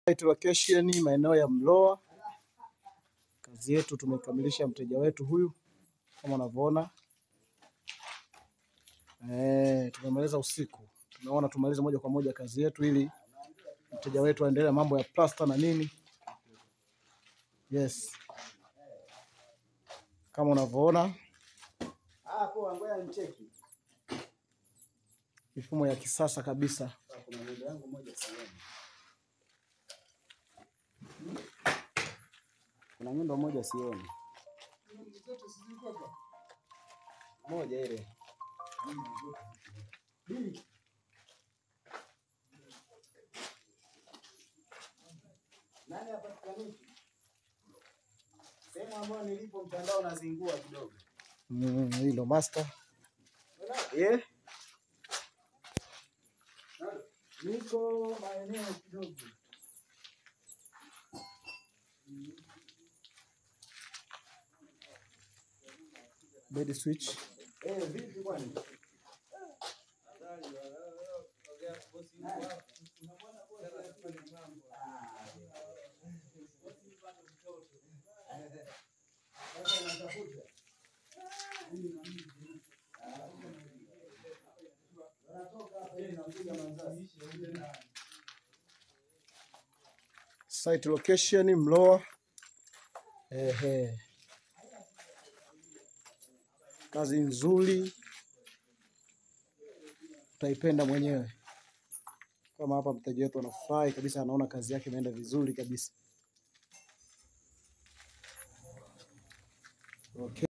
Site location maeneo ya Mlowa. Kazi yetu tumekamilisha, mteja wetu huyu kama unavyoona. Tumemaliza usiku, tumeona tumalize moja kwa moja kazi yetu ili mteja wetu aendelee mambo ya plaster na nini. Yes, kama unavyoona mifumo ya kisasa kabisa. Kuna nyumba moja sioni. Moja ile. Nani hapa? Sehemu ambayo nilipo mtandao unazingua kidogo. Hii ndo master. Eh? Niko maeneo kidogo. Bed switch. Vipi kwani? Site location Mlowa. Ehe. Kazi nzuri, utaipenda mwenyewe. Kama hapa mteja wetu anafurahi kabisa, anaona kazi yake imeenda vizuri kabisa. Okay.